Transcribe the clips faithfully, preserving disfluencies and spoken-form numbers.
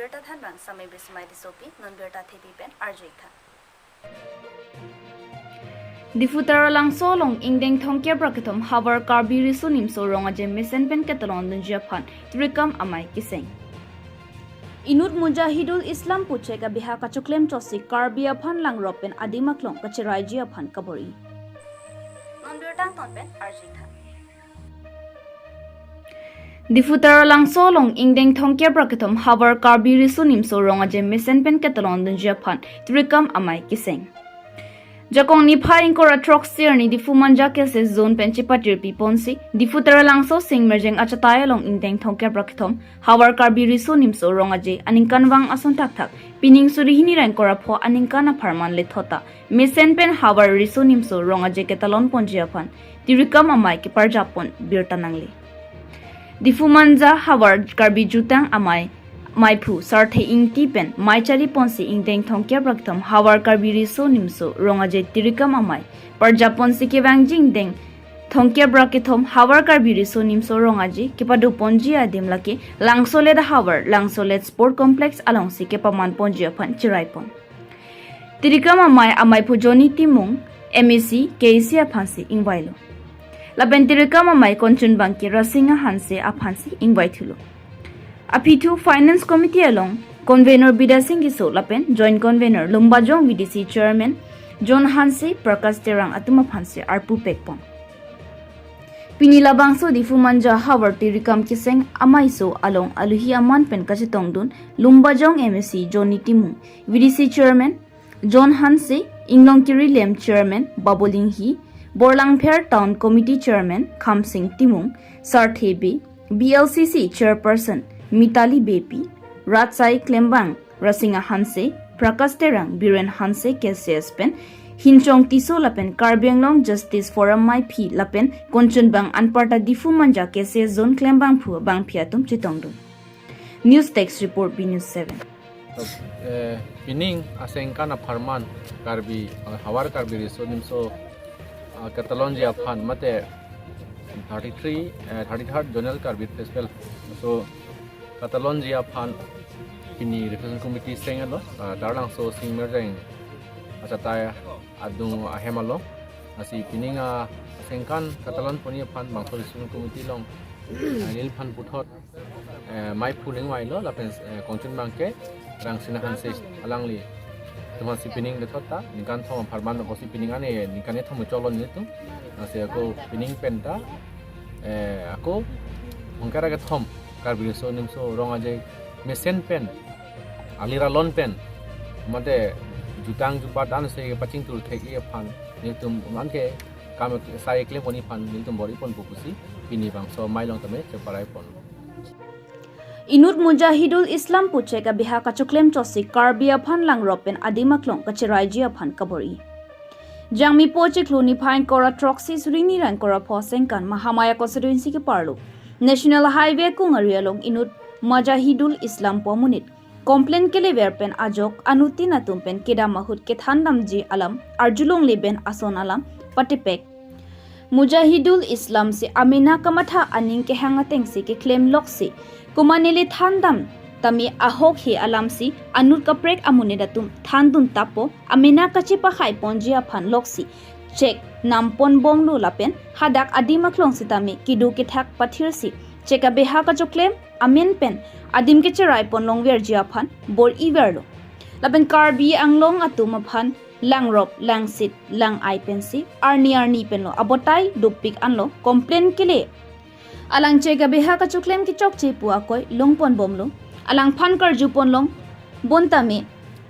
Birta thanbang Samai Bismai Tissopi, non birta thepi pen arju-ik tha. Diphu Taralangso along ingdeng thomkep ra kethom havar Karbi Riso Nimso Rong Aje mesen pen ketalon dunji aphan tirikam amei keseng. Inut Mujahidul Islam pu chek abeha kachoklem chotsi Karbi aphan langrop pen adim aklong kacheraiji aphan kabor-i. Non birta angton pen arju-ik tha. Diphu Taralangso along ingdeng thomkep ra kethom havar Karbi Riso Nimso Rong Aje mesen pen ketalon dunji aphan tirikam amei keseng. Jakong niphai ingkoi ra throksi arni Diphu Manja K C S Zone pen chepatirpi ponsi Diphu Taralangso Singmerjeng achatai along ingdeng thomkep ra kethom havar Karbi Riso Nimso Rong Aje aningkanvang ason thakthak pining suri hini ra ingkoi ra pho aningkan apharman lethot ta mesen pen havar Riso Nimso Rong Aje ketalon ponji aphan tirikam amei keparjap pon birta nangle. Diphu Manja havar Karbi Jutang amei meiphu Sarthe Ingti pen mei chari ponsi ingdeng thomkep ra kethom havar Karbi Riso Nimso Rong Aje tirikam amei parjap ponsi kevangji ingdeng thomkep ra kethom havar Karbi Riso Nimso Rong Aje kepado ponji adim lake Langsolet havar Langsolet Sport Complex alongsi kepaman ponji aphan cherai pon. Tirikam amei ameiphu Johnny Timung, M A C, K A C aphansi ingvailo. Lapen tirikam amei konchunbang ke Rasinga Hanse aphansi ingvaithulo. Aphi thu Finance Committee along Convenor Bidya Sing Tisso lapen Joint Convenor Lumbajong V D C Chairman John Hanse, Prakash Terang atum aphansi arpu pek pon. Pini labangso Diphu Manja havar tirikam keseng ameiso along aluhi aman pen kachetongdun Lumbajong M A C Johnny Timung, V D C Chairman John Hanse, Inglongkiri Lem Chairman Babu Linghi, Borlangpher Town Committee Chairman Khamsing Timung, Sarthe Bey, B L C C Chairperson Mitali Beypi, Rajsai Klembang, Rasinga Hanse, Prakash Terang, Biren Hanse, K C S pen Hinchong Tisso lapen Karbi Anglong Justice Forum meiphi lapen konchunbang anparta Diphu Manja K C S Zone klembangphu bangphi atum chetongdun. News Desk Report, B News seven. Eh, pining asengkan apharman Karbi, eh, havar Karbi Riso Nimso, ah, ketalonji aphan mate thirty-three, eh, thirty-third Zonal Karbi Festival. So, ketalonji aphan pini Reception Committee seng alo, ah, Taralangso Singmerjeng achatai adung ahem alo. Lasi pining asengkan ketalon ponji aphan bangso Reception Committee along, ah, neliphan puthot eh, meiphu ningvailo lapen, eh, konchunbang ke Rangsina Hanse alangli. Atum aphansi pining lethot ta ningkan thom apharman apotsi pining ane ningkan kethom cholo nelitum. Lasi ako pining pen ta, eh, ako thomkep ra kethom Karbi Riso Nimso Rong Aje mesen pen, alir alon pen, mate jutang jubat anse pachingthur thek-i aphan nelitum anke kam sai klem ponji aphan nelitum bor-i ponpo pusi pini bangso amei along tame cheparai pon. Inut Mujahidul Islam pu chek abeha kachoklem chotsi Karbi aphan langrop pen adim aklong kacheraiji aphan kabor-i. Jangmi po chiklo niphai ingkoi ra throksi suri hini ra ingkoi ra pho asengkan Mahamaya constituency keparlo National Highway kung ari along inut Mujahidul Islam pu amonit complaint kelever pen ajok anuttin atum pen kedam ahut kethandamji alam arjulongle pen ason alam patepek. Mujahidul Islam si amena kamatha aning kehang atengsi keklem loksi, komat neli thandam tame ahok he alamsi anut kaprek amonit atum thandun tappo, amena kachepahai ponji aphan loksi chek nam ponbomlo lapen hadak adim aklong sitame kedo kethak pathirsi chek abeha kachoklem amen pen adim kecherai pon longverji aphan bor-i verlo. Lapen Karbi Anglong atum aphan langrop, langsit, lang-ai pensi arni arni penlo abotai dopik anlo complaint kele. Alang chek abeha kachoklem kechokche pu akoi long ponbomlo. Alangphan karju ponlong, bontame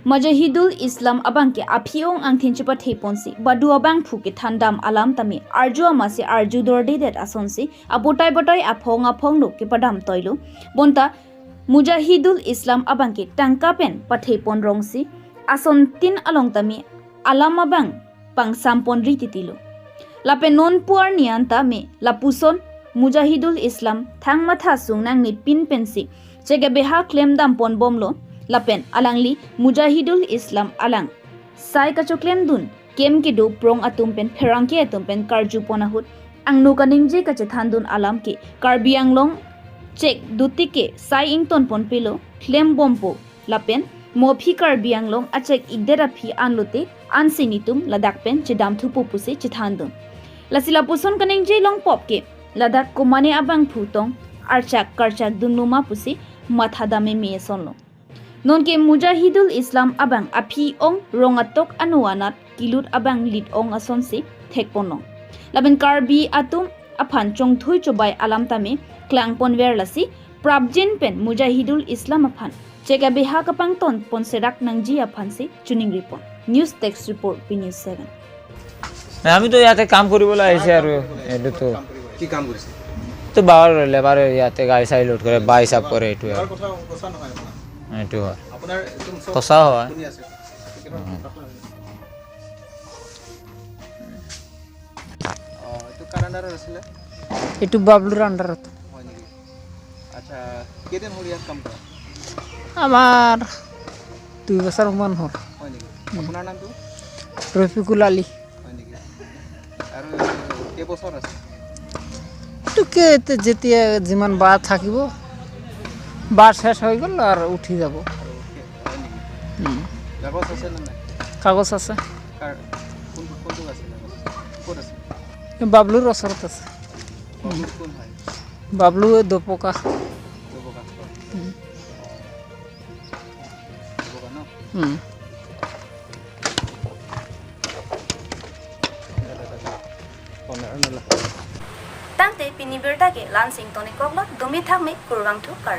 Mujahidul Islam abangke aphi-ong angthin chepathe ponsi badu abangphu kethandam alam tame arju amatsi arju dordedet asonsi abotai botai aphong aphong lo kepadam toilo. Bonta Mujahidul Islam abangke tangka pen pathe pon rongsi asontin along tame alam abang pangsam ponri titilo. Lapen non pu arni an tame lapuson Mujahidul Islam thang matha sung nangnepin pensi chek abeha klemdam ponbomlo. Lapen alangli Mujahidul Islam alang sai kachoklemdun kem kedo prong atum pen pherangke atum pen karju pon ahut angno kaningje kachethandun alam ke Karbi Anglong chek dotike sai ingtonpon pelo, klembompo lapen mo aphi Karbi Anglong achek ikdet aphi anlote ansi netum ladak pen chedamthupo pusi chethandun. Lasi lapuson kaningje longpop ke ladak komane abangphu tong archak karchak dunloma pusi mathadam meme asonlo. Nonke Mujahidul Islam abang aphi ong rong atok ano anat kilut abang lit ong asonsi thekponlong. Lapen Karbi atum aphan chongthui chobai alam tame klangponver lasi prapjin pen Mujahidul Islam aphan chek abeha kapangtonpon serak nangji aphansi choningripon. News Desk Report, P News seven. না, আমি তো ইয়াতে কাম কৰিবলৈ আহিছে আৰু এইটোতো কি কাম কৰিছে? তো বাৰ লেবাৰ ইয়াতে গাড়ী চাড়ী লোড কৰে, বাই হিচাপ কৰে এইটো ইয়াৰ আৰু কথা সঁচা নহয় আপোনাৰ? এইটো হয়। আপোনাৰ একদম চব সঁচা হয়। শুনি আছে। তেখেতৰ কথা শুনি আছে। অ, এইটো কাৰ আণ্ডাৰত আছিলে? এইটো বাবলুৰ আণ্ডাৰত। হয় নেকি? আচ্ছা, কেইদিন হ'ল ইয়াত কাম কৰা? আমাৰ দুই বছৰমান হ'ল। হয় নেকি? আপোনাৰ নামটো? ৰফিকুল আলী। হয় নেকি? আৰু কেইবছৰ আছে? এইটো কে- এতিয়া যেতিয়া যিমান বাৰ থাকিব, বাৰ শেষ হৈ গ'ল আৰু উঠি যাব। আৰু কে- হয় নেকি? উম, কাগজ আছে নে নাই? কাগজ আছে। কাৰ কোন কোনটো আছে কাগজ? ক'ত আছে? এই বাবলুৰ ওচৰত আছে। বাবলু কোন হয়? বাবলু দপকা। দবকা। উম, দবকা ন? উম। Tangte pini birta ke la-ansi ingtonikoklo, dumi thakme, kurvangthu kar.